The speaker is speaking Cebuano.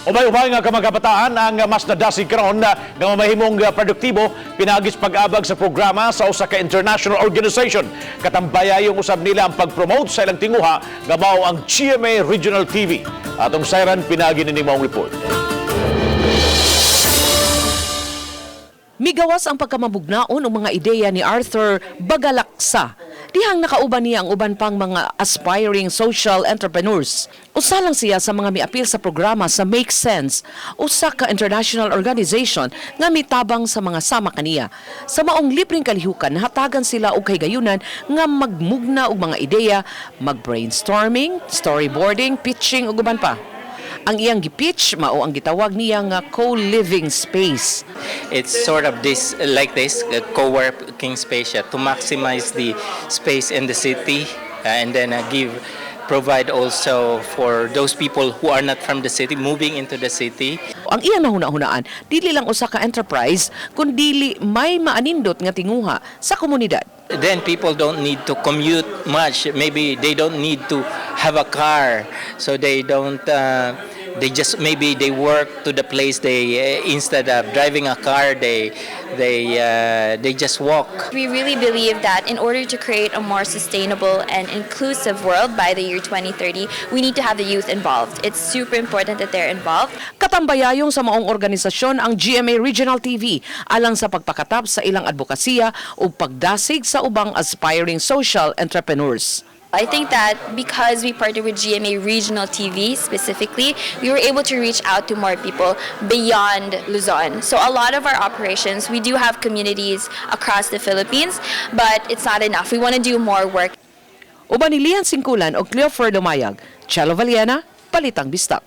Ubay-ubay nga mga kabataan ang mas nadasig karon nga mamahimong produktibo pinaagi sa pag-abag sa programa sa usa ka international organization. Katambayayong usab nila ang pag-promote sa ilang tinguha nga mao ang GMA Regional TV. Atong sayran pinaagi ni maong report. Migawas ang pagkamabugnaon og mga ideya ni Arthur Bagalaksa. Dihang nakauban niya ang uban pang mga aspiring social entrepreneurs. Usa lang siya sa mga miapil sa programa sa Make Sense, usa ka international organization nga mitabang sa mga sama kaniya. Sa maong libreng kalihukan, hatagan sila og kahigayunan nga magmugna og mga ideya, mag-brainstorming, storyboarding, pitching ug uban pa. Ang iyang gipitch mao ang gitawag niya nga co-living space. It's sort of this like this co-working space, yeah, to maximize the space in the city and then give provide also for those people who are not from the city moving into the city. Ang iyang nahuna-hunaan, dili lang usa ka enterprise, kundili may maanindot nga tinguha sa komunidad. Then people don't need to commute much. Maybe they don't need to have a car, so they don't they just, maybe they work to the place. They instead of driving a car, they just walk. We really believe that in order to create a more sustainable and inclusive world by the year 2030, we need to have the youth involved. It's super important that they're involved. Katambayayong sa maong organisasyon ang GMA Regional TV alang sa pagpakatap sa ilang advokasya ug pagdasig sa ubang aspiring social entrepreneurs. I think that because we partnered with GMA Regional TV specifically, we were able to reach out to more people beyond Luzon. So a lot of our operations, we do have communities across the Philippines, but it's not enough. We want to do more work. Uban ni Lian Singkulan o Cleofer Lumayag, Chelo Valiena, Balitang Bisdak.